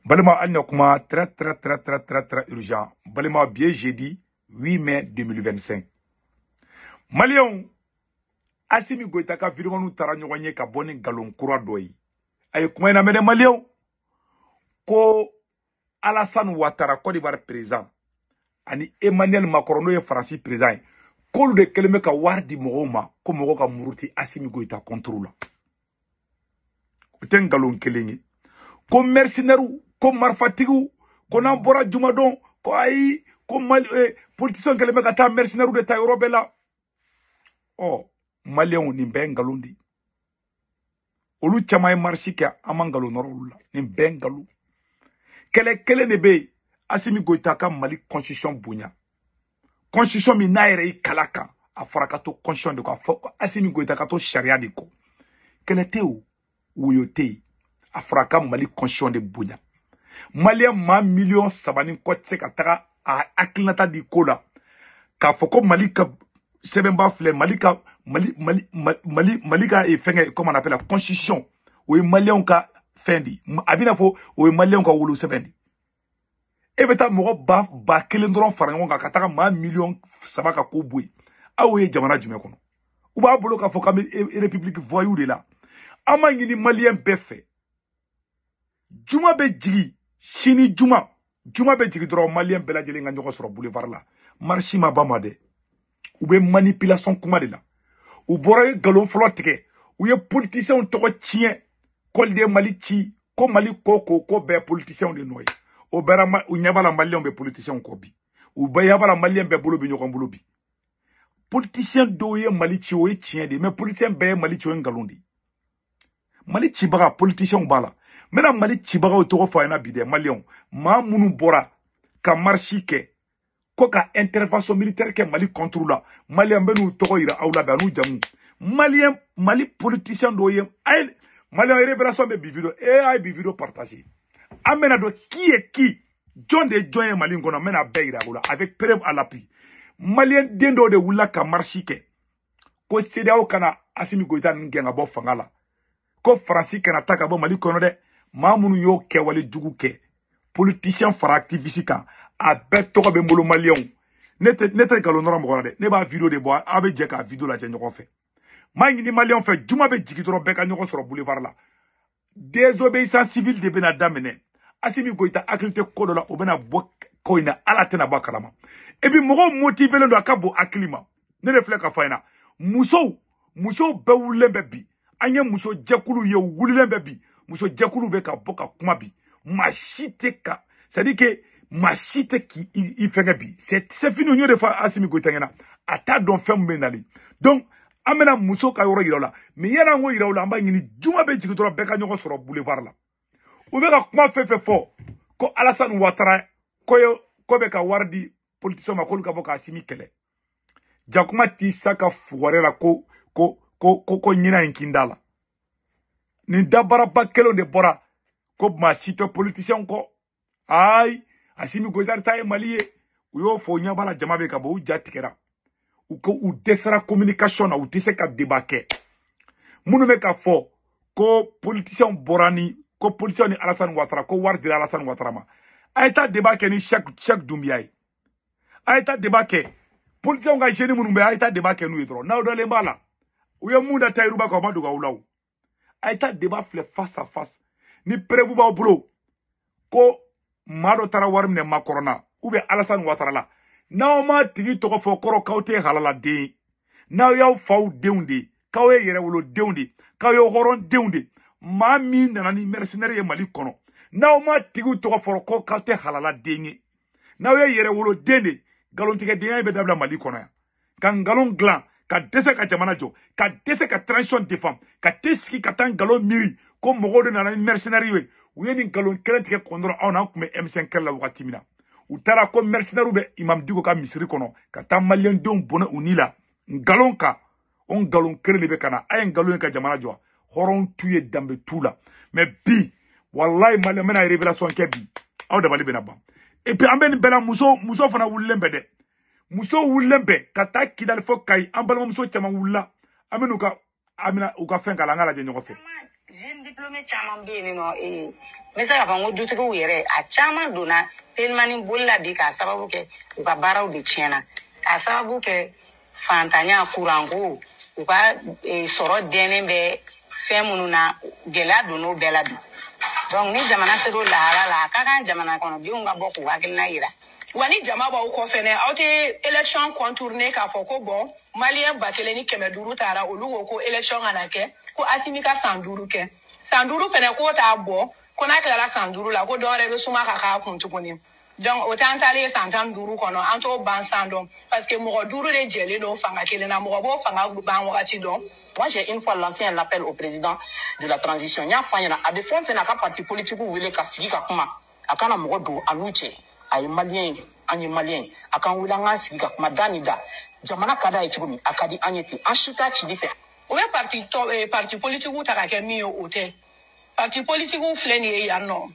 Balima, hali na kuma très très très très très très urgent. Balima, bi ye jeudi 8 mai 2025. Maliyɛnw, Assimi Goïta ka vidéo taara ɲɔgɔn ye ka bɔ ni nkalon kura dɔ ye. A ye kuma in lamɛn dɛ, maliyɛnw. Ko Alassane Ouattara, Côte d'Ivoire président, ani Emmanuel Macron, n'o ye Faransi président ye, k'olu de kɛlen bɛ ka wari di mɔgɔw ma ko mɔgɔw ka muruti Assimi Goïta contre la. O tɛ nkalon kelen ye. Ko mercenaires, ko marifatigiw, ko n'an bɔra jumadon, ko ayi, ko Mali politicien kɛlen bɛ ka taa mercenaires de ta yɔrɔ bɛɛ la. Ɔ, maliyɛnw, nin bɛɛ ye nkalon de ye. Olu caman ye marche kɛ, an ma nkalon nɔrɔ olu la. Nin bɛɛ ye nkalon. Kɛlɛ kelen de bɛ yen: Assimi Goïta ka Mali constitution bonya. Constitution min n'a yɛrɛ y'i kala kan, a fɔra ka to constitution de kɔ, a fɔ ko Assimi Goïta ka to sariya de kɔ. Kɛlɛ tɛ o, woyo tɛ yen. A fɔra ka Mali constitution de bonya. Maliyɛn maa miliyɔn 3 ni kɔ tɛ se ka taga a hakilinata di ko la k'a fɔ ko Mali ka sɛbɛnba filɛ, Mali ka Mali Mali Mali Mali ka fɛngɛ, comment on appelle la constitution, o ye maliyɛnw ka fɛn de, a bɛna fɔ o ye maliyɛnw ka wolosɛbɛn de. E bɛ taa mɔgɔ ba 1 dɔrɔn fara ɲɔgɔn kan ka taga maa miliyɔn 3 ka ko bɔ yen. Aw ye jamana jumɛn kɔnɔ? U b'a bolo k'a fɔ k'an bɛ république voyou de la. An b'a ɲini maliyɛn bɛɛ fɛ, juma bɛ jigin sini, juma juma bɛ jigin dɔrɔn, maliyɛn bɛɛ lajɛlen ka ɲɔgɔn sɔrɔ boulevard la. Marche ma ban ma dɛ, u bɛ manipulation kuma de la. U bɔra ye nkalon fɔlɔ tigɛ, u ye politiciens tɔgɔ tiɲɛ, k'olu de ye Mali ci, ko Mali ko ko ko bɛɛ politiciens de nɔ ye. O bɛɛ u ɲɛ b'a la, maliyɛnw bɛ politiciens kɔ bi, u bɛɛ ɲɛ b'a la, maliyɛn bɛɛ bolo bɛ ɲɔgɔn bolo bi. Politicien dɔw ye Mali ci, o ye tiɲɛ de ye, mais politicien bɛɛ ye Mali ci, o ye nkalon de ye. Mali cibaga, politiciens b'a la. N bɛna Mali cibagaw tɔgɔ fɔ a ɲɛna bi dɛ, maliyɛnw. Maa minnu bɔra ka marche kɛ ko ka intervention militaire kɛ Mali contre la, maliyɛn, bɛ n'u tɔgɔ yira aw la bi, a n'u jamu. Maliyɛn, Mali politicien dɔw ye, a ye maliyɛn, révélation bɛ bi vidéo e, a ye bi vidéo partager. An bɛna dɔn qui est qui, jɔn de ye jɔn ye Mali in kɔnɔ. N bɛna bɛɛ yira aw la avec preuve à l'appui. Maliyɛn den dɔw de wulila ka marche kɛ ko CEDEAO kana Assimi Goïta ninnu gɛn ka bɔ fanga la, ko Faransi kana ta ka bɔ Mali kɔnɔ dɛ. Maa minnu y'o kɛwale jugu kɛ, politicien fara activiste kan, a bɛɛ tɔgɔ bɛ n bolo. Maliyɛnw, ne tɛ nkalon nɔrɔ mɔgɔ la dɛ, ne b'a vidéo de bɔ, aw bɛ jɛ k'a vidéo lajɛ ɲɔgɔn fɛ. M'a ɲini maliyɛnw fɛ, juma bɛ jigin dɔrɔn, bɛɛ ka ɲɔgɔn sɔrɔ boulevard la. Désobéissance civile de bɛna daminɛ. Assimi Goïta hakili tɛ ko dɔ la, o bɛna bɔ ko in na, ala tɛna bɔ a kalama. Et puis mɔgɔw motivelen don, a ka bon hakili ma. Ne de filɛ ka fɔ a ɲɛna, musow bɛɛ wulilen bɛ bi. An ye muso jɛkulu ye, u wulilen bɛ bi. Muso jɛkulu bɛ ka bɔ ka kuma bi. Maa si tɛ ka, c'est à dire que maa si tɛ k'i i fɛngɛ bi. C'est fini. N y'o de fɔ Assimi Goïta ɲɛna, a t'a dɔn fɛn min bɛ nalen. Donc an bɛna muso ka yɔrɔ yira u la, mais yanni an k'o yira u la, an b'a ɲini juma bɛ jigin dɔrɔn, bɛɛ ka ɲɔgɔn sɔrɔ boulevard la. U bɛ ka kuma fɛn fɛn fɔ ko Alassane Ouattara ko ye ko bɛ ka wari di politicien ma k'olu ka bɔ k'Assimi kɛlɛ, jakuma t'i sa ka fugɛrɛ la ko ko ko ko ko ɲinan in kin da la. Nin dabaraba kelenw de bɔra ko maa si tɛ politicien kɔ, ayi, Assimi Goïta ta ye Mali ye. U y'o fɔ, u ɲɛ b'a la, jama bɛ ka bɔ, u ja tigɛra. U ko u dɛsɛra communication na, u tɛ se ka débat kɛ. Minnu bɛ ka fɔ ko politicien bɔra ni ko politicien ni Alassane Ouattara, ko wari dira Alassane Ouattara ma, a ye taa débat kɛ ni Cheikh Doumbia ye. A ye taa débat kɛ politicien ka jeune minnu bɛ, a ye taa débat kɛ n'u ye dɔrɔn. N'aw dalen b'a la, u ye mun da Tayiruba kan, o ma dogo aw la o. A ye taa débat filɛ face à face. Ni preuve b'aw bolo ko maa dɔ taara wari minɛ Macron na ou bien Alassane Ouattara la, n'aw ma tigi tɔgɔ fɔ, kɔrɔ k'aw tɛ halaladen ye. N'aw y'aw faw denw de ye, k'aw ye yɛrɛwolodenw de ye, k'aw ye hɔrɔndenw de ye, maa min nana ni mercenaire ye Mali kɔnɔ, n'aw ma tigiw tɔgɔ fɔ, ko k'aw tɛ halaladen ye. N'aw ye yɛrɛwoloden de ye, nkalontigɛdenya bɛ dabila Mali kɔnɔ yan. Ka nkalon dilan ka dɛsɛ ka jamana jɔ, ka dɛsɛ ka transition défend, ka tɛ sigi ka taa nkalon miiri ko mɔgɔw de nana ni mercenaire ye. U ye nin nkalon kelen tigɛ kɔndɔrɔ anw na. An tun bɛ M5 kɛlɛ la wagati min na, u taara ko mercenaire bɛ Imam Dicko ka misiri kɔnɔ ka taa maliyɛndenw bɔnɛ u ni la nkalon kan. O nkalon kelen de bɛ ka na. A ye nkalon ye ka jamana jɔ, hɔrɔn t'u ye, danbe t'u la. Mais bi, walayi, maliyɛn bɛna révélation kɛ bi, aw dabali bɛna ban. Et puis an bɛ nin bɛɛ la, muso fana wulilen bɛ dɛ. Muso wulilen bɛ ka taa Kidali fo Kayi. An balimamuso caman wulila, an bɛ n'u ka, an bɛna u ka fɛn k'a la, an ka lajɛ ɲɔgɔn fɛ. Jeune diplômé caman bɛ yen nɔ, n bɛ se k'a fɔ n ko dutigiw yɛrɛ a caman donna telimani boli la bi k'a sababu kɛ u ka baaraw de tiɲɛna, k'a sababu kɛ fantanya, kuranko, u ka sɔrɔ dɛnnen bɛ fɛn minnu na, gɛlɛya donn'o bɛɛ la bi. Donc ni jamana ser'o lahala la, a ka kan jamana kɔnɔdenw ka bɔ k'u hakilina yira. Wa ni jama b'aw kɔ fɛnɛ, aw tɛ élection contourner k'a fɔ ko bon maliyɛn 1500 taara, olu ko ko élection kana kɛ, ko Assimi ka san 5 kɛ. San 5 fɛnɛ k'o t'a bɔ, ko n'a tilara san 5 la ko dɔwɛrɛ bɛ suma ka k'a kun tuguni. Donc o t'an taalen san 15 kɔnɔ, an t'o ban san dɔn, parce que mɔgɔ 5 de jɛlen don fanga kelen na, mɔgɔ b'o fanga ban wagati dɔn. Moi, j'ai une fois lancé un appel au président de la transition. N y'a fɔ a ɲɛna, a bɛ fɛn fɛn na, a ka parti politique wele ka sigi ka kuma, a kana mɔgɔ don a n'u cɛ. A ye maliyɛn ye, an ye maliyɛn ye, a k'an wele an k'an sigi ka kuma da ni da. Jamana ka d'a ye cogo min, a ka di an ye ten, an si t'a cili fɛ. O bɛ parti tɔ parti politique ta ka kɛ min ye, o tɛ. Parti politique filɛ nin ye yan nɔ,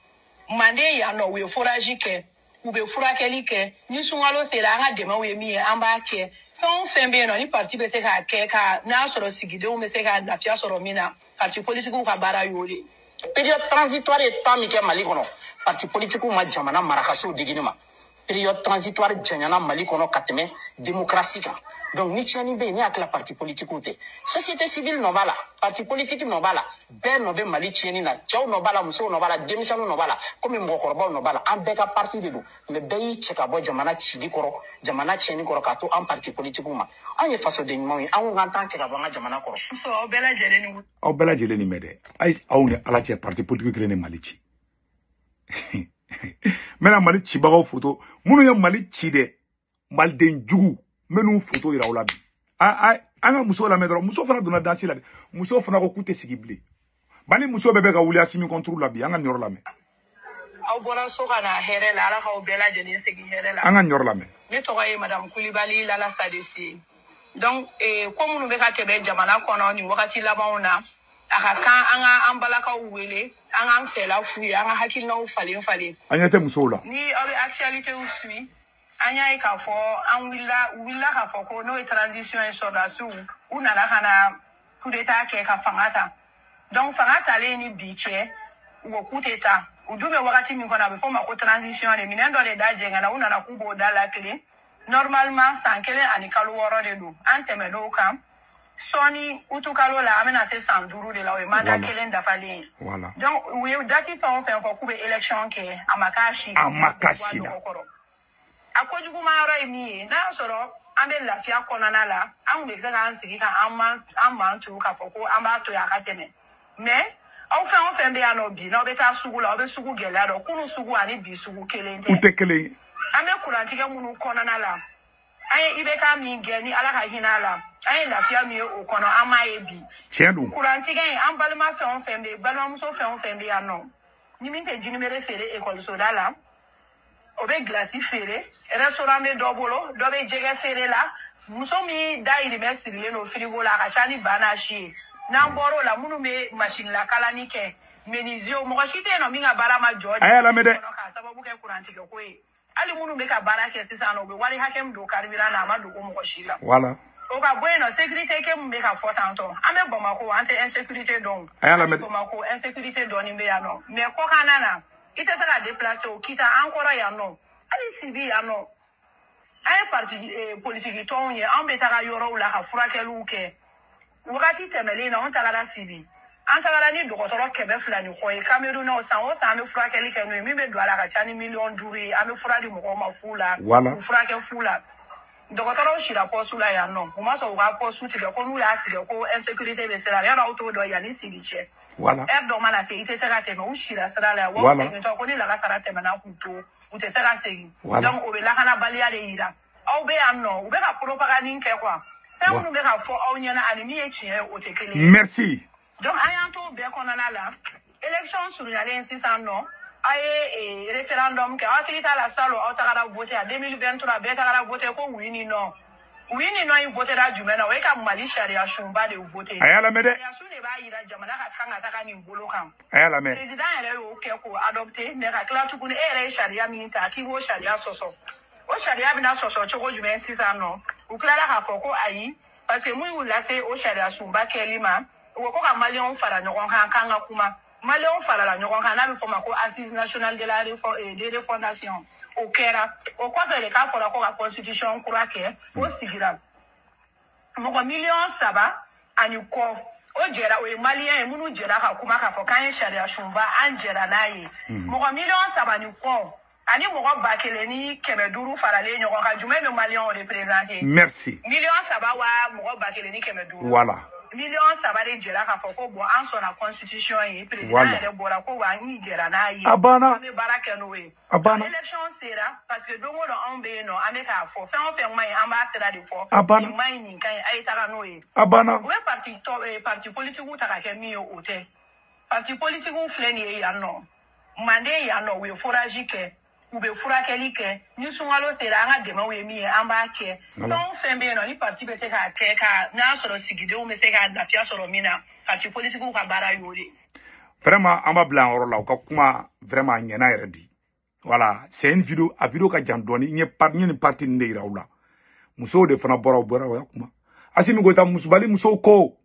Manden yan nɔ, u ye forage kɛ, u bɛ furakɛli kɛ, ni sunkalo sera an ka dɛmɛw ye min ye, an b'a kɛ. Fɛn o fɛn bɛ yen nɔ ni parti bɛ se k'a kɛ, ka n'a sɔrɔ sigidenw bɛ se ka lafiya sɔrɔ min na, parti politique ka baara y'o de ye. Période transitoire ye temps min kɛ Mali kɔnɔ, parti politique ma jamana mara ka se o degini ma. Période transitoire janyana Mali kɔnɔ ka tɛmɛ démocratie kan. Donc ni tiɲɛni bɛ yen, ne hakili la parti politique tɛ. Société civile nɔ b'a la, parti politique nɔ b'a la, bɛɛ nɔ bɛ Mali tiɲɛni na. Cɛw nɔ b'a la, musow nɔ b'a la, denmisɛnninw nɔ b'a la, komi mɔgɔkɔrɔbaw nɔ b'a la. An bɛɛ ka parti de don, mais bɛɛ y'i cɛ ka bɔ jamana cili kɔrɔ, jamana tiɲɛni kɔrɔ, k'a to an parti politique ma. Anw ye fasoden ɲumanw ye, an ko k'an t'an cɛ ka bɔ an ka jamana kɔrɔ. Aw bɛɛ lajɛlen ni aw bɛɛ lajɛlen ni mɛn dɛ. Ayi, aw ni Ala cɛ, parti politique kelen ni Mali ci. N bɛna Mali cibagaw photo, minnu ye Mali ci dɛ, maliden jugu, n bɛ n'u photo yira aw la bi. An ka muso lamɛn dɔrɔn, muso fana donna dansi la dɛ. Muso fana ko k'u tɛ sigi bilen. Bani muso bɛɛ bɛ ka wuli Assimi contre la bi, an ka nin yɔrɔ lamɛn. Aw bɔra so ka na hɛrɛ la, Ala k'aw bɛɛ lajɛlen segin hɛrɛ la. An ka nin yɔrɔ lamɛn. Ne tɔgɔ ye Madame Kulibali Lala Sadesi. Donc ko minnu bɛ ka tɛmɛ jamana kɔnɔ nin wagati labanw na, a ka kan an ka an balakaw wele, an k'an fɛla f'u ye, an ka hakilinaw falen falen. An ɲɛ tɛ musow la. Ni aw bɛ actualité suit, an y'a ye k'a fɔ an wulila k'a fɔ ko n'o ye transition ye, sɔrɔdasiw u nana ka na coup d'état kɛ ka fanga ta. Donc fanga talen ni bi cɛ, u ko k'u tɛ taa. U dun bɛ wagati min kɔnɔ, a bɛ f'o ma ko transition de, minɛn dɔ de da jɛngɛnna, u nana k'u b'o da la kelen. Normalement san 1 ani kalo 6 de don, an tɛmɛn'o kan. Sɔɔni utukalo la, an bɛna se san 5 de la, o ye mandat kelen dafalen ye. Donc u ye date fɛn o fɛn fɔ k'u bɛ élection kɛ, a ma k'a si. A ma k'a si la. A kojuguman yɔrɔ ye min ye, n'a y'a sɔrɔ an bɛ lafiya kɔnɔna la, an kun bɛ se k'an sigi ka an man turu k'a fɔ ko an b'a to yen a ka tɛmɛ. Mais aw fɛn o fɛn bɛ yan nɔ bi, n'aw bɛ taa sugu la, aw bɛ sugu gɛlɛya dɔn. Kunun sugu ani bi sugu kelen tɛ. U tɛ kelen ye. An bɛ kurantigɛ minnu kɔnɔna la, an ye IBK min gɛn, ni Ala ka hinɛ a la, an ye lafiya min ye o kɔnɔ, an m'a ye bi. Tiɲɛ don. Kurantigɛ in, an balima fɛn o fɛn bɛ yen, balimamuso fɛn o fɛn bɛ yan nɔ, ni min tɛ jinimere feere ekɔlisoda la, o bɛ gilasi feere, restaurant bɛ dɔ bolo, dɔ bɛ jɛgɛ feere la, muso min dahirimɛ sirilen don firigo la, a ka ca ni ba n'a si ye. N'an bɔr'o la, minnu bɛ machine lakalani kɛ, menuisier, mɔgɔ si tɛ yen nɔ min ka baara ma jɔ. A y'a lamɛn dɛ. K'a sababu kɛ kurantigɛ ko ye. Hali minnu bɛ ka baara kɛ sisan nɔ, u bɛ wari hakɛ min don carburant na, a ma dogo mɔgɔ si la. Voilà. O ka bɔ yen nɔ, sécurité kɛ min bɛ ka fɔ tantɔ, an bɛ Bamakɔ, an tɛ insécurité dɔn. A y'a lamɛn. Bamakɔ insécurité dɔɔni bɛ yan nɔ, mais kɔkanna na, i tɛ se ka déplacer o kita an kɔrɔ yan nɔ, hali Sibi yan nɔ. An ye parti politique tɔnw ye, an bɛ taga yɔrɔw la ka furakɛliw kɛ. Wagati tɛmɛlen na, an tagara Sibi. An tagara ni dɔgɔtɔrɔ 200 ni kɔ ye, Camerounais, san o san an bɛ furakɛli kɛ n'o ye, min bɛ don a la ka ca ni 5 miliyɔn ye, an bɛ fura di mɔgɔw ma fu la, u furakɛ fu la. Dɔgɔtɔrɔw sira pɔsu la yan nɔ, u ma sɔn u ka pɔsu tigɛ, ko n'u y'a tigɛ ko insécurité bɛ sira la, yɔrɔ aw t'o dɔn yanni Sibi cɛ. Heure dɔ mana se, i tɛ se ka tɛmɛ, u sira sira la yan, wa u segintɔ ko ni lakasara tɛmɛna k'u to, u tɛ se ka segin. Donc o bɛ lakanabaliya de yira. Aw bɛ yan nɔ, u bɛ ka propagande kɛ quoi. Fɛn minnu bɛ ka fɔ aw ɲɛna ani min ye tiɲɛ ye, o tɛ kelen ye. Merci. Donc an y'an t'o bɛɛ kɔnɔna la, élection surunyalen sisan nɔ, aw ye référendum kɛ, aw hakili t'a la salon aw tagara voter a 2023, bɛɛ tagara voter ko oui ni non. Oui ni non in votera jumɛn na? O ye ka Mali sariya sunba de voter. A y'a lamɛn dɛ. Sariya sun de b'a yira jamana ka kan ka taga nin bolo kan. A y'a lamɛn. Président yɛrɛ y'o kɛ k'o adopter, mais ka tila tuguni e yɛrɛ ye sariya min ta k'i b'o sariya sɔsɔ. O sariya bɛna sɔsɔ cogo jumɛn sisan nɔ? U tilala k'a fɔ ko ayi, parce que mun y'u lase o sariya sunba kɛli ma, U ko ko ka maliyɛnw fara ɲɔgɔn kan k'an ka kuma. Maliyɛnw farala ɲɔgɔn kan n'a bɛ fɔ o ma ko assise nationale de la de refondation. O kɛra. O kɔfɛ de k'a fɔra ko ka constitution kura kɛ. O sigira. Mɔgɔ 3.5 miliyɔn o jɛra, o ye maliyɛn ye minnu jɛra ka kuma k'a fɔ k'an ye sariya sunba, an jɛra n'a ye. Mɔgɔ 3.5 miliyɔn ani mɔgɔ 1,500 faralen ɲɔgɔn kan, jumɛn bɛ maliyɛnw représenter? Merci. 3 miliyɔn wa mɔgɔ 1,500. Voilà. 3 miliyɔn de jɛra k'a fɔ ko bon, an sɔnna constitution ye. Président yɛrɛ bɔra ko wa n jɛra n'a ye. A banna. An bɛ baara kɛ n'o ye. A banna. Élection sera, parce que don o don anw bɛ yen nɔ, an bɛ k'a fɔ fɛn o fɛn ma ɲi, an b'a sira de fɔ. A banna. Nin ma ɲi, nin ka ɲi, a ye taga n'o ye. A banna. U bɛ parti tɔ parti politique ta ka kɛ min ye, o tɛ. Parti politique filɛ nin ye yan nɔ, Manden yan nɔ, u ye forage kɛ, u bɛ furakɛli kɛ. Ni sunkalo sera, an ka dɛmɛw ye min ye, an b'a kɛ. Fɛn o fɛn bɛ yen nɔ ni parti bɛ se k'a kɛ, ka n'a sɔrɔ sigidenw bɛ se ka lafiya sɔrɔ min na, parti politiques ka baara y'o de ye. Vraiment, an b'a bila yan yɔrɔ la. U ka kuma vraiment a ɲɛna yɛrɛ di. Voilà, c'est une vidéo, a vidéo ka jan dɔɔni. N ye par n ye nin partie nin de yira aw la. Musow de fana bɔra, u bɔra, o y'a kuma. Assimi Goïta musubali musow ko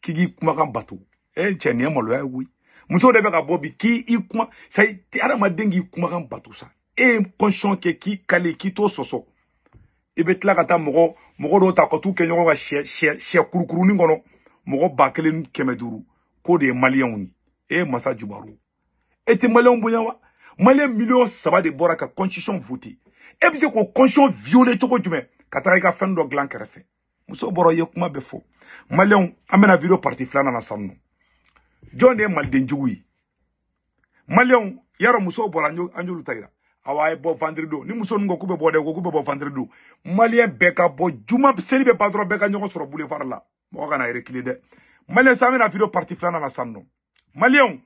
k'i k'i kumakan bato. E cɛ, nin ye maloya ye koyi. Musow de bɛ ka bɔ bi k'i i kuma, c'est hadamaden k'i kumakan bato sa. E ye constitution kɛ k'i kale k'i t'o sɔsɔ. I bɛ tila ka taa mɔgɔ dɔw ta ka t'u kɛ ɲɔgɔn kan sɛ kurukurunin kɔnɔ, mɔgɔ 1,500, k'o de ye maliyɛnw ye. E ye masa jubaru. E tɛ maliyɛnw bonya wa? Maliyɛn 3 miliyɔn de bɔra ka constitution voter. E bɛ se k'o constitution violer cogo jumɛn ka taga i ka fɛn dɔ dilan kɛrɛfɛ? Muso bɔra, i ye kuma bɛɛ fɔ. Maliyɛnw, an bɛna vidéo partie filanan na sisan nɔ. Jɔn de ye maliden jugu ye? Maliyɛnw, yarɔ musow bɔra, an y'olu ta yira. Awa, a ye bɔ vendredi don. Ni muso ninnu ko k'u bɛ bɔ dɛ, ko k'u bɛ bɔ vendredi don. Maliyɛn bɛɛ ka bɔ, juma seli bɛ ban dɔrɔn, bɛɛ ka ɲɔgɔn sɔrɔ boulevard la. Mɔgɔ kana reculer dɛ. Maliyɛn sa, an bɛna vidéo partie filanan na sisan nɔ. Maliyɛnw,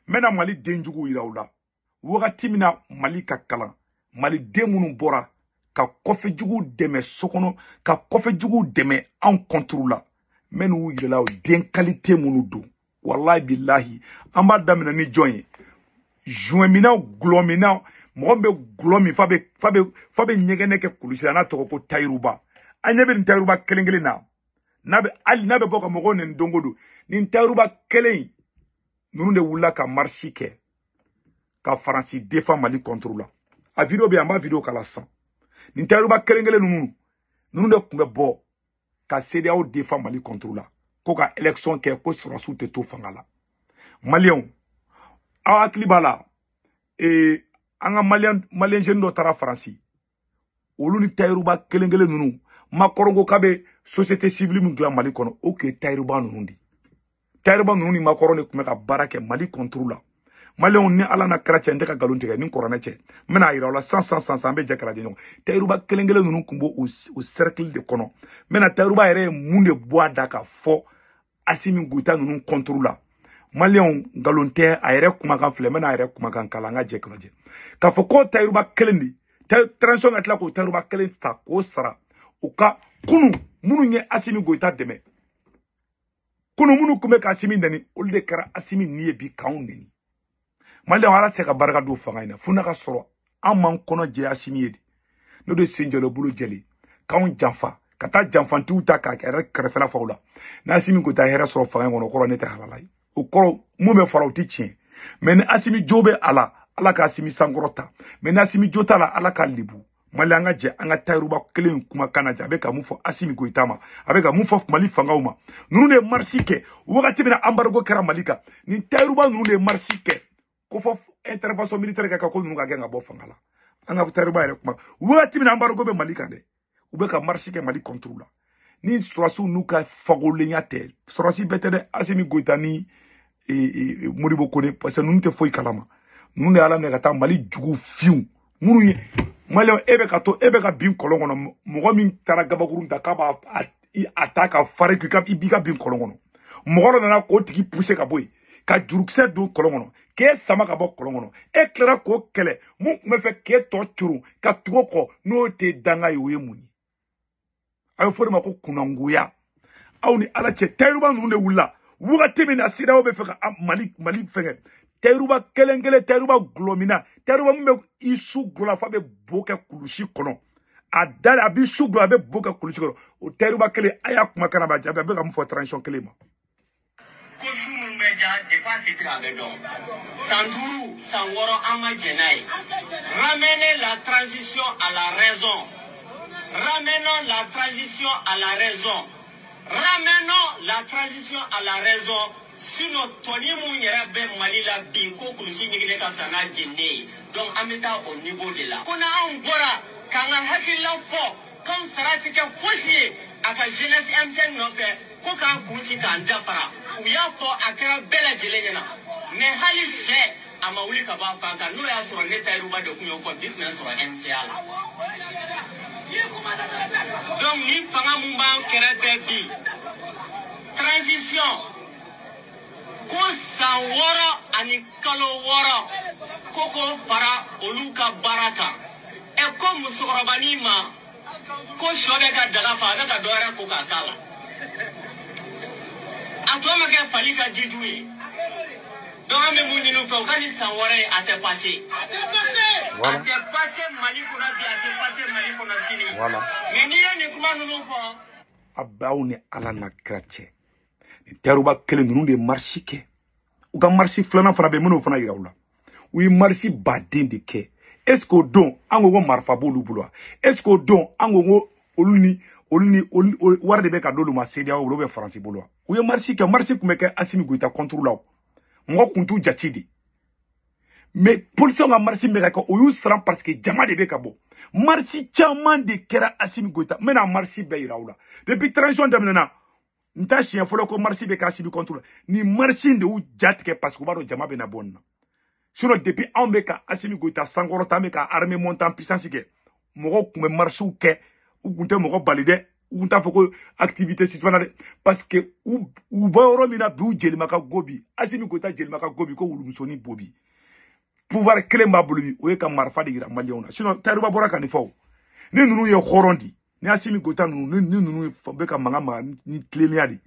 n bɛna Mali den juguw yira aw la. Wagati min na Mali ka kalan, maliden minnu bɔra ka kɔfɛjuguw dɛmɛ so kɔnɔ, ka kɔfɛjuguw dɛmɛ anw contre la, n bɛ n'u yira la den qualité minnu don. Walahi bilahi, an b'a daminɛ ni jɔn ye? Joint minna, gulɔ minna, mɔgɔ min bɛ gulɔ min fa bɛ ɲɛgɛnɛ kɛ kulusi la, n'a tɔgɔ ko Tayiruba. An ɲɛ bɛ nin Tayiruba kelen kelen na, n'a bɛ hali n'a bɛ bɔ ka mɔgɔw nɛni don o don. Nin Tayiruba kelen in ninnu de wulila ka marche kɛ ka Faransi défend Mali contre la. A vidéo bɛ yen, an b'a vidéo kala sisan. Nin Tayiruba kelen kelen ninnu de tun bɛ bɔ ka CEDEAO défend Mali contre la, ko ka élection kɛ, ko sɔrɔsiw tɛ to fanga la. Maliyɛnw, aw hakili b'a la, an ka maliyɛn jeune dɔ taara Faransi, olu ni Tayiruba kelen kelen ninnu. Macron ko k'a bɛ société civile min dilan Mali kɔnɔ, o tun ye Tayiruba ninnu de ye. Tayiruba ninnu ni Macron de tun bɛ ka baara kɛ Mali contre la. Maliyɛnw, ni Ala n'a kɛra cɛ, n tɛ ka nkalon tigɛ ni kɔrɔnɛ cɛ, n bɛna yira aw la san san san san, an bɛ jɛ k'a lajɛ ɲɔgɔn. Tayiruba kelen kelen ninnu tun b'o o cercle de kɔnɔ. N bɛna Tayiruba yɛrɛ ye mun de bɔ a da ka fɔ Assimi Goïta ninnu contre la. Maliyɛnw, nkalon tɛ, a yɛrɛ kumakan filɛ, n bɛna a yɛrɛ kumakan kala, an ka jɛ k'a lajɛ k'a fɔ ko Tayiruba kelen de transition ka tila k'o Tayiruba kelen ta k'o sara u ka kunu minnu ye Assimi Goïta dɛmɛ, kunu minnu tun bɛ ka Assimi nɛni, olu de kɛra Assimi ni ye bi k'anw nɛni. Maliyɛnw, Ala tɛ se ka barika don fanga in na fo n'a ka sɔrɔ an m'an kɔnɔ jɛ Assimi ye de. N'o de sen jɔlen bolo jɛlen k'anw janfa ka taa janfantigiw ta k'a yɛrɛ kɛrɛfɛla faw la. N'Assimi Goïta hɛrɛ sɔrɔ fanga in kɔnɔ, o kɔrɔ ne tɛ halala ye, o kɔrɔ mun bɛ fara o tɛ tiɲɛ. Mɛ ni Assimi jo bɛ a la, Ala ka Assimi sankɔrɔ ta. Mɛ ni Assimi jo t'a la, Ala ka lebu. Mali, an ka jɛ an ka Tayiruba kelen in kumakan lajɛ, a bɛ ka mun fɔ Assimi Goïta ma, a bɛ ka mun fɔ Mali fangaw ma. Ninnu de ye marche kɛ wagati min na embargo kɛra Mali kan. Nin Tayiruba ninnu de ye marche kɛ ko fɔ intervention militaire ka kɛ, ko ninnu ka gɛn ka bɔ fanga la. An ka Tayiruba yɛrɛ kuma, wagati min na embargo bɛ Mali kan dɛ, u bɛ ka marche kɛ Mali contre la. Ni sɔrɔsiw n'u ka fagolenya tɛ, sɔrɔsi bɛɛ tɛ dɛ, Assimi Goïta ni Modibo Kone, parce que ninnu tɛ foyi kalama. Ninnu de y'Ala minɛ ka taa Mali jugu fiw minnu ye. Maliyɛn, e bɛ ka to, e bɛ ka bin kɔlɔn kɔnɔ. Mɔgɔ min taara gabakurun ta k'a b'a a ta ka fari k'i b'i ka bin kɔlɔn kɔnɔ, mɔgɔ dɔ nana k'o tigi pousser ka bɔ yen ka jurukisɛ don kɔlɔn kɔnɔ k'e sama ka bɔ kɔlɔn kɔnɔ. E tilara k'o kɛlɛ mun tun bɛ fɛ k'e tɔ coron ka tugu o kɔ, n'o tɛ danga ye, o ye mun ye? A bɛ fɔ o de ma ko kunnangoya. Aw ni Ala cɛ, Tayiruba ninnu de wulila wagati min na CEDEAO bɛ fɛ ka Mali fɛngɛ. Tayiruba kelen kelen, Tayiruba gulɔmina, Tayiruba min bɛ i su gulɔ la f'a bɛ bo kɛ kulusi kɔnɔ. A da a b'i su bila a bɛ bo kɛ kulusi kɔrɔ o Tayiruba kelen a y'a kuma kana ba jaabi a bɛ ka mun fɔ transition kelen ma. Ko su minnu bɛ ja depuis a fitiri a bɛ dɔn san 5 san 6 an ma jɛn n'a ye. Ramenez la transition à la raison. Ramenons la transition à la raison. Ramenons la transition à la raison. Sinon tɔni mun yɛrɛ bɛ Mali la bi ko kulusi ɲiginnen ka san n'a jeninen ye. Donc an bɛ taa o niveau de la. Ko n'anw bɔra k'an ka hakilila fɔ k'anw sara ti kɛ fosi ye a ka jeunesse M5 nɔfɛ ko k'an kun ci k'an dafara. U y'a fɔ a kɛra bɛɛ lajɛlen ɲɛna. Mais hali sɛ a ma wuli ka bɔ a fan kan n'o y'a sɔrɔ ne Tayiruba de kun y'o fɔ bi tun bɛ sɔrɔ MCA la. Donc ni fanga mun b'an kɛrɛfɛ bi transition ko san 6 ani kalo 6 ko k'o fara olu ka baara kan. Ɛ ko musokɔrɔbanin ma ko sɔ bɛ ka daga fa a bɛ ka dɔ wɛrɛ ko k'a k'a la. A tɔ ma kɛ fali ka jiju ye. Donc an bɛ mun ɲini u fɛ u ka nin san 6 ye a tɛ pase. A tɛ pase Mali kɔnɔ bi a tɛ pase Mali kɔnɔ sini. Mais n'i ye nin kuma ninnu fɔ. A b'aw ni Ala n'a kira cɛ. Nin Tayiruba kelen ninnu de ye marche kɛ. U ka marche filanan fana bɛ yen n bɛn'o fana yira u la. U ye marche baden de kɛ. Est-ce que o don an ko ko marifa b'olu bolo wa? Est-ce que o don an ko ko olu ni wari de bɛ ka d'olu ma CEDEAO bolo ou bien Faransi bolo wa? U ye marche kɛ, marche tun bɛ kɛ Assimi Goïta contre la o. Mɔgɔ kun t'u jate de. Mais policiers ka marche min bɛ ka kɛ o y'u siran parce que jama de bɛ ka bɔ. Marche caman de kɛra Assimi Goïta. N bɛna marche bɛɛ yira aw la. Depuis transition daminɛna n t'a siɲɛ fɔlɔ ko marche bɛ kɛ Assimi contre la. Nin marche in de y'u ja tigɛ parce que u b'a dɔn jama bɛna bɔ nin na. Sinon depuis anw bɛ ka Assimi Goïta sankɔrɔta an bɛ ka armée monter en puissance kɛ mɔgɔw tun bɛ marchew kɛ u tun tɛ mɔgɔ bali dɛ u tun t'a fɔ ko activité suspendue dɛ parce que u bɔ yɔrɔ min na bi u jelima ka go bi Assimi Goïta jelima ka go bi ko wulumusonin bo bi pouvoir kelen b'a bolo bi o ye ka marifa de yira maliyɛnw na. Sinon Tayiruba bɔra ka nin fɔ o ni ninnu ye hɔrɔn di ni Assimi Goïta ninnu ni ninnu bɛ ka mankan mankan ni tilennenya de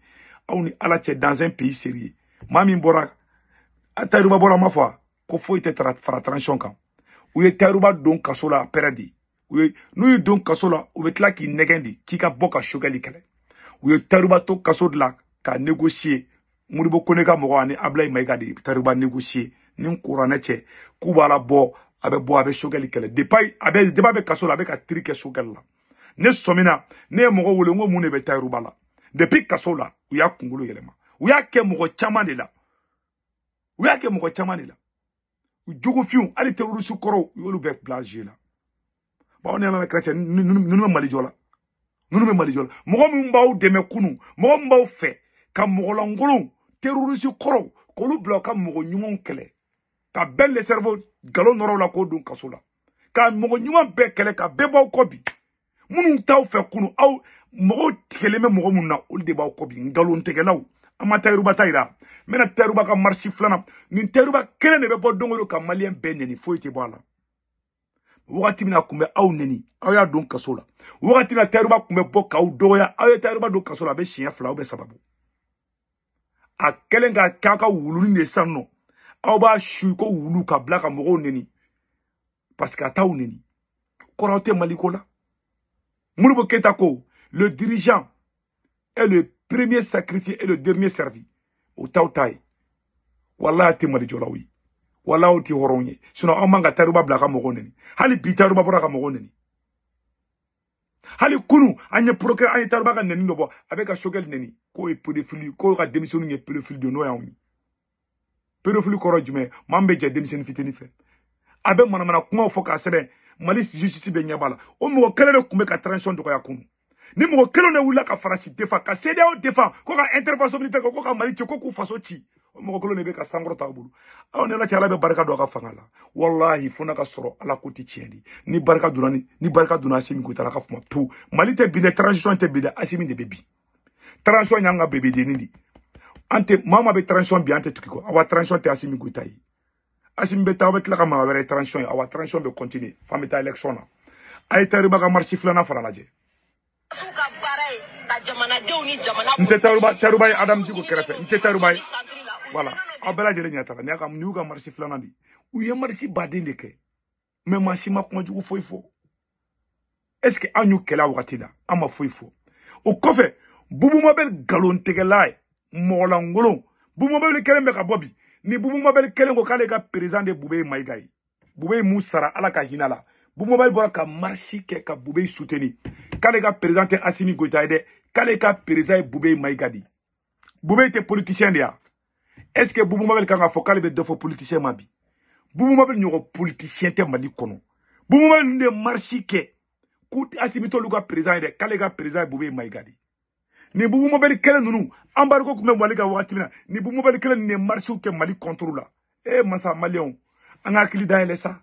aw ni Ala cɛ dans un pays sérieux maa min bɔra Tayiruba bɔra ma fɔ ko foyi tɛ fara transition kan u ye Tayiruba don kaso la pɛrɛ de u ye n'u y'i don kaso la u bɛ tila k'i nɛgɛn de k'i ka bɔ ka Choguel kɛlɛ u ye Tayiruba to kaso de la ka négocier Modibo Kone ka mɔgɔ ani Ablaye Mayiga de ye Tayiruba négocier ni kuranɛ cɛ k'u b'a la bɔ a bɛ bɔ a bɛ Choguel kɛlɛ depuis a bɛ depuis a bɛ kaso la a bɛ ka tiri kɛ Choguel la ne sɔmina ne ye mɔgɔ wele n ko mun de bɛ Tayiruba la depuis kaso la u y'a kunkolo yɛlɛma u y'a kɛ mɔgɔ caman de la u y'a kɛ mɔgɔ caman de la. Jogofinw hali terroriste kɔrɔw u y'olu bɛɛ bila jeu la. Bon ni Ala kira cɛ ninnu bɛ Mali jɔ la ninnu bɛ Mali jɔ la mɔgɔ minnu b'aw dɛmɛ kunun mɔgɔ min b'aw fɛ ka mɔgɔlankolonw terroriste kɔrɔw k'olu bila u ka mɔgɔ ɲumanw kɛlɛ ka bɛɛ le cerveau nkalon nɔrɔ la k'o don kaso la ka mɔgɔ ɲuman bɛɛ kɛlɛ ka bɛɛ b'aw kɔ bi minnu t'aw fɛ kunun aw mɔgɔw tigɛlen bɛ mɔgɔ minnu na olu de b'aw kɔ bi nkalontigɛlaw. An ma Tayiruba ta yira n bɛna Tayiruba ka marche filanan nin Tayiruba kelen de bɛ bɔ don o don ka maliyɛn bɛɛ nɛni foyi tɛ bɔ a la. Wagati min na a tun bɛ aw nɛni aw y'a don kaso la wagati min na Tayiruba tun bɛ bɔ k'aw dɔgɔya aw ye Tayiruba don kaso la a bɛ siɲɛ 2 ou bien 3 bɔ. A kɛlen ka k'a ka wulunin de sisan nɔ aw b'a su ko wulu ka bila ka mɔgɔw nɛni parce que a t'aw nɛni kɔrɔ aw tɛ Maliko la. Modibo Keïta ko le dirigeant est le premier sacrifié et le dernier servi. O t'aw ta ye. Walahi a tɛ Mali jɔlaw ye. Walahi aw tɛ hɔrɔnw ye. Sinon aw man ka Tayiruba bila ka mɔgɔw nɛni. Hali bi Tayiruba bɔra ka mɔgɔw nɛni. Hali kunu an ye procureur an ye Tayiruba ka nɛni dɔ bɔ a bɛ ka Choguel nɛni k'o ye pédophile k'o ka denmisɛnninw ye pédophile de n'o y'anw ye. Pédophile kɔrɔ jumɛn maa min bɛ jɛ denmisɛnnin fitinin fɛ. A bɛ manamana kumaw fɔ k'a sɛbɛn Mali justice bɛ ɲɛ b'a la. O mɔgɔ kelen de tun bɛ ka transition dɔgɔya kunu. Ni mɔgɔ kelen de wulila ka Faransi défend ka CEDEAO défend ko ka intervention militaire kɛ ko ka Mali ci ko k'u faso ci o mɔgɔ kelen de bɛ ka sankɔrɔta aw bolo. Aw ni Ala cɛ Ala bɛ barika don a ka fanga la walahi fo n'a ka sɔrɔ Ala ko tɛ tiɲɛ de ni barika donna ni barika donna Assimi Goïta la ka fama pewu. Mali tɛ bin dɛ transition tɛ bin dɛ Assimi de bɛ bin. Transition y'an ka bébé-dennin de an tɛ maa o maa bɛ transition bi an tɛ tugu kɔ awa transition tɛ Assimi Goïta ye. Assimi bɛ taa aw bɛ tila ka maa wɛrɛ ye transition ye awa transition bɛ continuer f'an bɛ taa élection na. A ye Tayiruba ka marche filanan fana lajɛ. N tɛ Tayiruba ye Adamu Diko kɛrɛfɛ n tɛ Tayiruba ye voilà aw bɛɛ lajɛlen ɲɛ t'a la nin y'u ka marche filanan de ye u ye marche baden de kɛ mais maa si ma kuma jugu foyi fɔ. Est-ce que an y'u kɛlɛ a wagati la? An ma foyi fɔ. O kɔfɛ, Boubou Mabel nkalontigɛla ye, mɔgɔlankolon. Boubou Mabel kelen bɛ ka bɔ bi. Ni Boubou Mabel kelen ko k'ale ka président de Boubèye Maïga ye. Boubèye mun sara Ala ka hinɛ la. Boubou Mabel bɔra ka marche kɛ ka Boubèye soutenir. K'ale ka président tɛ Assimi Goïta ye dɛ. K'ale ka président ye Boubèye Maïga de. Boubèye tɛ politicien de ya. Est-ce que Boubou Mabel kan ka fɔ k'ale bɛ dɔ fɔ politicien ma bi? Boubou Mabel ɲɔgɔn politicien tɛ Mali kɔnɔ. Boubou Mabel ninnu de marche kɛ k'u Assimi t'olu ka président ye dɛ, k'ale ka président ye Boubèye Maïga de. Ni Boubou Mabel kelen ninnu, embargo tun bɛ Mali kan wagati min na, ni Boubou Mabel kelen ninnu de marche kɛ Mali contre la. E masa maliyɛnw, an ka hakili dayɛlɛ sa.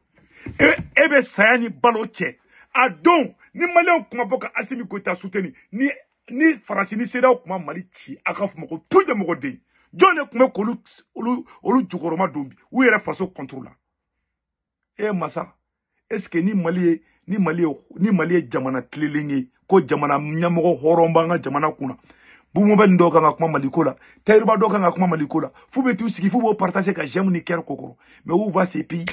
E bɛ saya ni balo cɛ. A don ni maliyɛnw kuma bɔ ka Assimi Goïta soutenir, ni Faransi ni CEDEAO kuma Mali ci, a ka fɔ mɔgɔ tu tɛ mɔgɔ den. Jɔn de tun bɛ k'olu olu jukɔrɔma don bi u yɛrɛ faso contre la? E masa, est-ce que ni Mali ye jamana tilelen ye, ko jamana ɲɛmɔgɔ hɔrɔn b'an ka jamana kunna, Boubou Mabel dɔw kan ka kuma Mali ko la, Tayiruba dɔw kan ka kuma Mali ko la, f'u bɛ t'u sigi f'u b'o partager ka j'aime ni cœur ko kɔrɔ. Mais où va ce pays?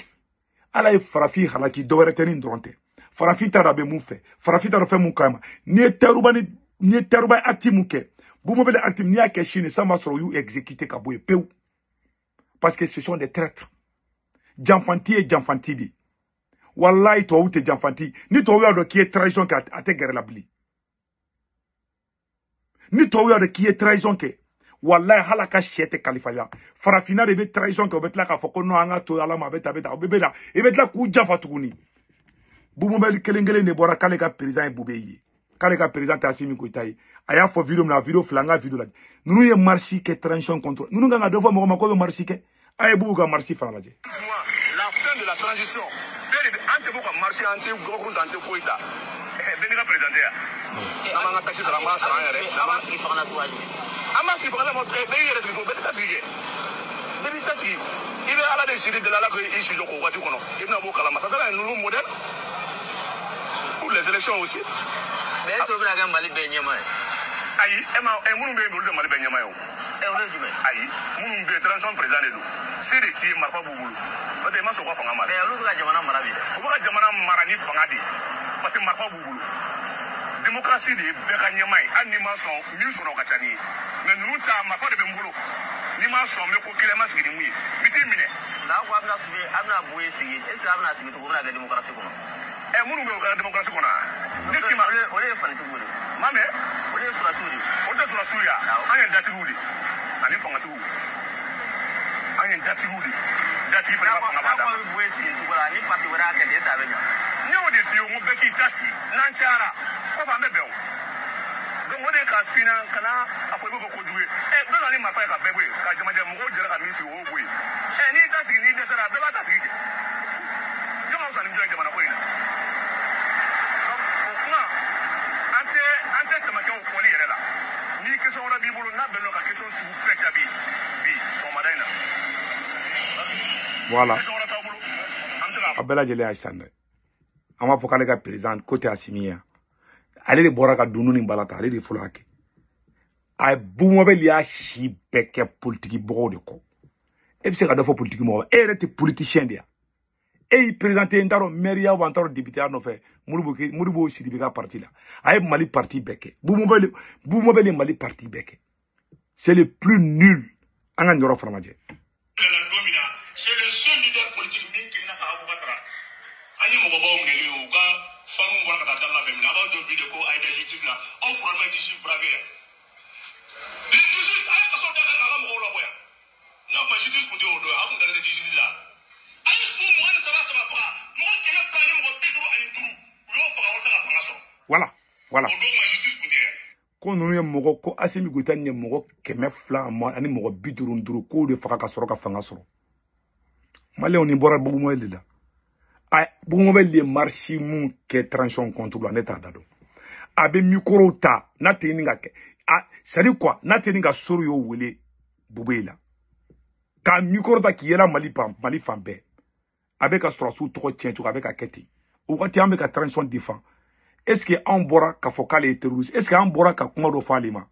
Ala ye farafin halaki, dɔwɛrɛ tɛ ni dɔrɔn tɛ. Farafin t'a dɔn a bɛ mun fɛ, farafin t'a dɔn fɛn mun ka ɲi ma. N'i ye Tayiruba ni n'i ye Tayiruba acte mun kɛ, Boubou Mabel acte n'i y'a kɛ sini, san b'a sɔrɔ u y'u exécuter ka bɔ yen pewu. Parce que ce sont des traîtres. Janfanti ye janfanti de ye. Wallahi tubabu tɛ janfanti. Ni tubabu y'a dɔn k'i ye trahison kɛ, a tɛ gɛrɛ la bilen. Ni tubabu y'a dɔn k'i ye trahison kɛ, wallahi hali a ka sɛ tɛ kalifa la. Farafinna de bɛ trahison kɛ, o bɛ tila k'a fɔ ko non, an ka to Ala ma, a bɛ tan, a bɛ tan, o bɛ na, i bɛ tila k'u janfa tuguni. Boubou Mabel kelen kelen de bɔra k'ale ka président ye Boubèye ye, k'ale ka président tɛ Assimi Goïta ye. A y'a fɔ vidéo min na, a vidéo fila, an ka vidéo lajɛ. Ninnu ye marche kɛ transition contre. Ninnu kan ka dɔ fɔ mɔgɔ ma k'o bɛ marche kɛ. A ye Boubou ka marche fana lajɛ. La fin de la transition. Bɛɛ de an tɛ bɔ ka marche, an tɛ gabakuru ta, an tɛ foyi ta. Bɛɛ n'i ka président tɛ yan. N'an m'an ka taxe sara, an b'a sara an yɛrɛ. An b'a sigi fanga la cogoya jumɛn? An b'a sigi fanga la, bɛɛ y'i yɛrɛ sigi, bɛɛ t'i ta sigi kɛ. Bɛɛ b'i ta sigi. I bɛ Ala de siri deli, Ala k'i si jɔ k'o waati kɔnɔ. I bɛna b'o kalama. Ça sera un nouveau modèle pour les élections aussi. Mais est-ce que o bɛna kɛ Mali bɛɛ ɲɛmaa ye? Ayi, e ma minnu bɛ yen bi, olu tɛ Mali bɛɛ ɲɛmaa ye o. Olu ye jumɛn? Ayi, minnu bɛ yen transition président de don. Se de t'i ye, marifa b'u bolo. N'o tɛ i ma sɔn u ka fanga ma dɛ. Mais olu bɛ ka jamana mara bi dɛ. U bɛ ka jamana mara ni fanga de ye. Parce que marifa b'u bolo. Démocratie de ye bɛɛ ka ɲɛmaa ye. Hali n'i ma sɔn, min sɔnna o ka ca n'i ye. Mais ninnu ta, marifa de bɛ n bolo. N'i ma sɔn, n bɛ ko kelen ma sigi ni mun ye. N bɛ t'i minɛ. Nka aw ko a bɛna sigi, a bɛna Boye sigi. Est-ce que a bɛna sigi cogo bɛna kɛ démocratie kɔnɔ? Minnu bɛ yen, o kɛra démocratie kɔnɔ wa? Ne k'i ma. Olu ye fanitigiw de ye. Ma mɛn? Olu ye sɔrɔdasiw de ye. Olu tɛ sɔrɔdasiw ye wa? An ye datigiw de ye. Ani fangatigiw. An ye datigiw de ye. Datigi fana ka fanga b'a dama. N'a ko a bɛ Boye sigi cogo la, ni parti wɛrɛ y'a kɛ ten, est-ce que a bɛ ɲa? Ne y'o de f'i ye, n ko bɛɛ k'i ta sigi. N'an cayara, kɔfɛ an bɛ bɛn o. Donc o de k'a f'i ɲɛna, kana a fɔ i b'o kɛ kojugu ye. Bɛɛ nana ni marifa ye ka bɛɛ bɔ yen, ka jamajɛ mɔgɔw jɛra ka min sigi, o y'o bɔ yen. N'i y'i ta sigi, n'i dɛsɛra, bɛɛ b'a ta sigi kɛ. Jɔn ka fisa ni jɔn ye jamana ko in na? Donc o kuma, an tɛ tɛmɛ kɛ o fɔli yɛrɛ la. Ni question wɛrɛ b'i bolo, n'a bɛnnen don ka question sugu bɛɛ jaabi bi sɔgɔmada in na. Voilà. Question wɛrɛ t'aw bolo, an bɛ se k'a A bɛɛ lajɛlen y'a san dɛ. An b'a fɔ k'ale ka président ko tɛ Assimi ye. Ale de bɔra ka dunun ni bala ta, ale de fɔlɔ y'a kɛ. A Boubou Mabel y'a si bɛɛ kɛ politiki bɔgɔw de kɔ. E bɛ se ka dɔ fɔ politiki mɔgɔ ma, e yɛrɛ tɛ politicien de ya. E y'i présenté, n t'a dɔn maire ya wa n t'a dɔn député ya nɔfɛ, Modibo Sidibe ka parti la. A ye Mali parti bɛɛ kɛ. Boubou Mabel ye Mali parti bɛɛ kɛ. C'est le plus nul. An ka nin yɔrɔ fana lajɛ. C'est le seul leader politique min kirina ka Aboubacar. An ye mɔgɔbaw minɛlen ye, u ka fanu bɔra ka taa da labɛn minɛ. A b'aw jɔ bi de ko a ye da justice la. Aw fura ma justice braquer yan. Le 18, a ye kaso da kan k'a ka mɔgɔw labɔ yan. N'a kuma justice kun tɛ o don, a kun dalen tɛ justice la. A ye su 23 faga, mɔgɔ 255, u y'o faga walasa ka fanga sɔrɔ. Voilà, voilà. O don kuma justice kun tɛ yan. Ko ninnu ye mɔgɔ, ko Assimi Goïta ye mɔgɔ 255 k'o de faga ka sɔrɔ ka fanga sɔrɔ. Maliyɛnw nin bɔra Boubou Mabel de la. A Boubou Mabel ye marche mun kɛ transition contre la, ne t'a da dɔn. A bɛ micro ta n'a tɛ ɲini ka kɛ. A c'est à dire quoi, n'a tɛ ɲini ka soro y'o wele Boubèye la. Ka micro ta k'i yɛlɛ Mali fan bɛɛ. A bɛ ka sɔrɔdasiw tɔgɔ tiɲɛ cogo, a bɛ ka kɛ ten. O waati an bɛ ka transition défend. Est-ce que anw bɔra k'a fɔ k'ale ye terroriste? Est-ce que an bɔra ka kuma dɔ fɔ ale ma?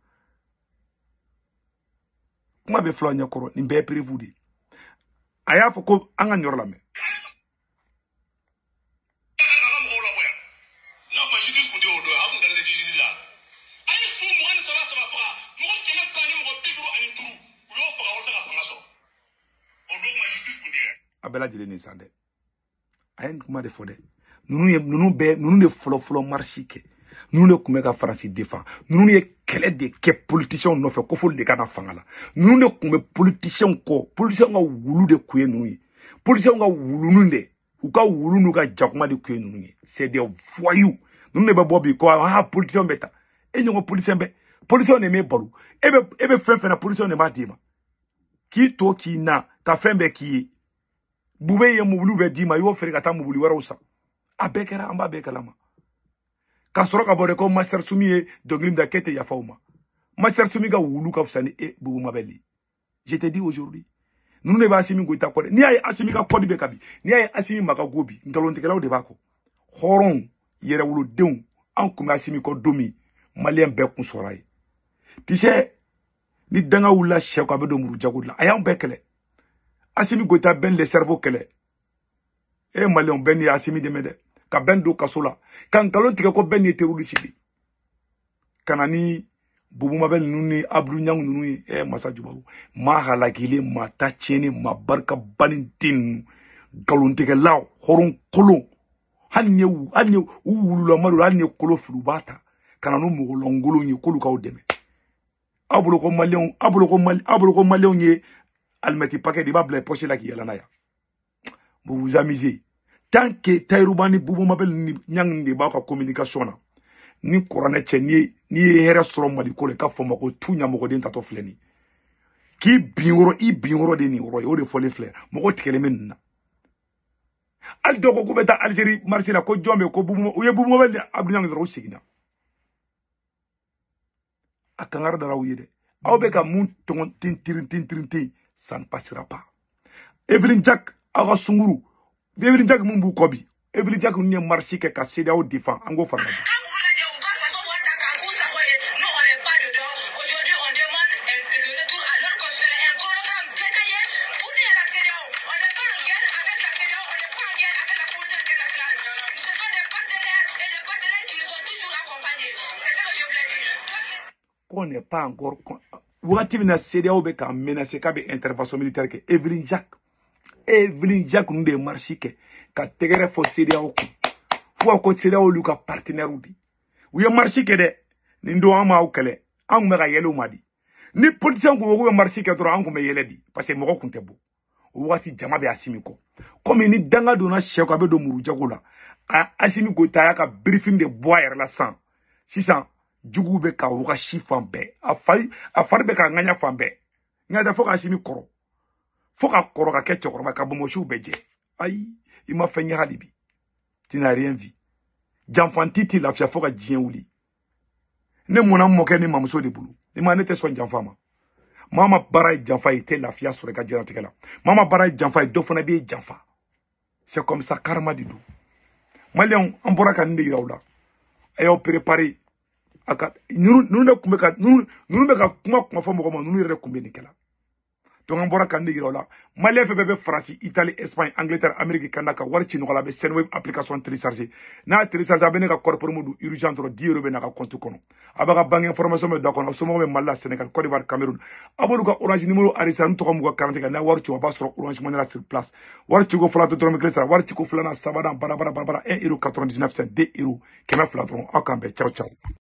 Kuma bɛ filɛ aw ɲɛkɔrɔ, nin bɛɛ ye preuve de ye. A y'a fɔ ko an ka nin yɔrɔ lamɛn. N'a kuma justice bɛɛ lajɛlen nin san dɛ. A ye nin kuma de fɔ dɛ. Ninnu bɛɛ ninnu de fɔlɔ fɔlɔ marche kɛ. Ninnu de tun bɛ ka Faransi défend. Ninnu ye kɛlɛ de kɛ politiciens nɔfɛ ko f'olu de ka na fanga la. Ninnu de tun bɛ politiciens kɔ. Politiciens ka wulu de tun ye ninnu ye. Politiciens ka wuluni de. U ka wulu n'u ka jakuma de tun ye ninnu ye. C'est des voyous. Ninnu de bɛ bɔ bi ko ah politiciens bɛ ta. E ɲɔgɔn politicien bɛ. Politicien de m'e balo. E bɛ fɛn fɛn na politicien de b'a d'i ma. K'i to k'i na ka fɛn bɛɛ k'i ye. Bube ye mobili bɛɛ d'i ma i y'o feere ka taa mobili wɛrɛw san. A bɛɛ kɛra an b'a bɛɛ kalama. Ka sɔrɔ ka bɔ de ko Master Sumi ye dɔnkili min da k'e tɛ yafa o ma. Master Sumi ka wulu ka fisa ni e Bubu Mabel ye. Je te dis aujourd'hui. Ninnu de bɛ Asimi Goyita kɔ dɛ. N'i y'a ye Asimi ka kɔdi bɛ ka bi. N'i y'a ye Asimi ma ka go bi. Nkalontigɛlaw de b'a kɔ. Hɔrɔnw, yɛrɛwolodenw, an kun bɛ Asimi kɔ don min, Maliyɛn bɛɛ kun sɔrɔ a ye. Tu sais, ni danga wulila sɛ kɔ a bɛ don muru jago de la. A y'anw bɛɛ kɛlɛ. Asimi Goyita bɛn le cerveau kɛlɛ. E Maliyɛnw bɛɛ ni ye Asimi dɛmɛ dɛ. Ka bɛn don kaso la. Ka nkalon tigɛ ko bɛn ni ye terroriste de. Ka na ni Bubu Mabel ninnu ni Abdou Niang ninnu ye. Eh masa jubaru. Maa halakilen, maa ta tiɲɛnen, maa barika banni den ninnu. Nkalontigɛlaw, hɔrɔn kolon. Hali ni ye u wululama don, hali ni ye kolo fili u b'a ta. Ka na n'u mɔgɔlankolon ye k'olu k'aw dɛmɛ. Aw bolo ko Maliyɛnw, aw bolo ko Maliyɛnw ye alimɛti paquet de i b'a bila i poche la k'i yɛlɛ n'a ye. Vous vous amusez. Tant que Tayiruba ni Bubu Mabel ni Niang de b'aw ka communication na, ni kuranɛ cɛ n'i ye hɛrɛ sɔrɔ Mali ko la i k'a fɔ ma ko tu ɲamɔgɔden tatɔ filɛ nin ye. K'i bin yɔrɔ i bin yɔrɔ de nin yɔrɔ ye o de fɔlen filɛ mɔgɔ tigɛlen bɛ nin na. Hali dɔw ko k'u bɛ taa Algérie marché la ko jɔn bɛ ko Bubu u ye Bubu Mabel ni Abdou Niang dɔrɔn u seginna. A kangari dara u ye dɛ. Aw bɛ ka mun tɔngɔ tintirin tintirin ten, ça ne passera pas. Evelyne Jack aw ka sunkuru Evelyne Jack mun b'u kɔ bi Evelyne Jack ninnu ye marche kɛ ka CEDEAO défend an k'o fara ka bɔ. Qu'on n'est pas encore wagati min na CEDEAO bɛ k'a menacer k'a bɛ intervention militaire kɛ Evelyne Jack ninnu de ye marche kɛ ka tɛgɛrɛ fɔ CEDEAO kun fo ka ko CEDEAO y'u ka partenaire de u ye marche kɛ dɛ nin don an m'aw kɛlɛ an kun bɛ ka yɛlɛ u ma di ni politicien kun ko k'u bɛ marche kɛ dɔrɔn an kun bɛ yɛlɛ di parce que mɔgɔ kun tɛ bɔ o wagati jama bɛ Asimi kɔ komi ni danga donna sɛ kɔ a bɛ don muru jago la a Asimi Goyita y'a ka briefing de bɔ a yɛrɛ la sisan juguw bɛ ka wagasi fan bɛɛ a fari bɛ ka ŋaɲa fan bɛɛ nka tɛ fo ka Asimi kɔrɔ fo ka kɔrɔ ka kɛ cɛkɔrɔba ka bɔnbɔsiw bɛɛ jɛ ayi i ma fɛn ye hali bi tu n'as rien vu janfanti t'i lafiya fo ka diɲɛ wuli ne mɔnna n mɔkɛ ni mamuso de bolo i ma ne tɛ sɔn janfa ma maa ma baara ye janfa ye i tɛ lafiya sɔrɔ i ka diɲɛlatigɛ la maa ma baara ye janfa ye dɔ fana b'e janfa c'est comme ça karma de don Maliyɛnw an bɔra ka nin de yira aw la a y'aw préparer a ka ninnu de tun bɛ ka ninnu bɛ ka kuma fɔ mɔgɔ ma ninnu yɛrɛ de tun bɛ nin kɛ la. Donc an bɔra ka nin de yira aw la Maliyɛn fɛn fɛn bɛ Faransi, Italie, Espagne, Angleterre, Amérique, Canada ka wari ci nɔgɔ la a bɛ Sendwave application télécharger n'a y'a télécharger a bɛ ne ka code promo don urgent dɔrɔn 10 euros bɛ n'a ka compte kɔnɔ a b'a ka banque information bɛ don a kɔnɔ somɔgɔw bɛ Mali la Sénégal, Côte d'Ivoire, Cameroun a b'olu ka Orange numéro enregistré n'u tɔgɔ m'u ka carte kan n'a wari ci a b'a sɔrɔ Orange Money la sur place wari ciko fɔlɔ tɛ dɔrɔmɛ kelen sara wari ciko filanan sabanan bara bara bara bara 1 euro 99 cent 2 euro 200 dɔrɔn aw k'an bɛn ciao ciao.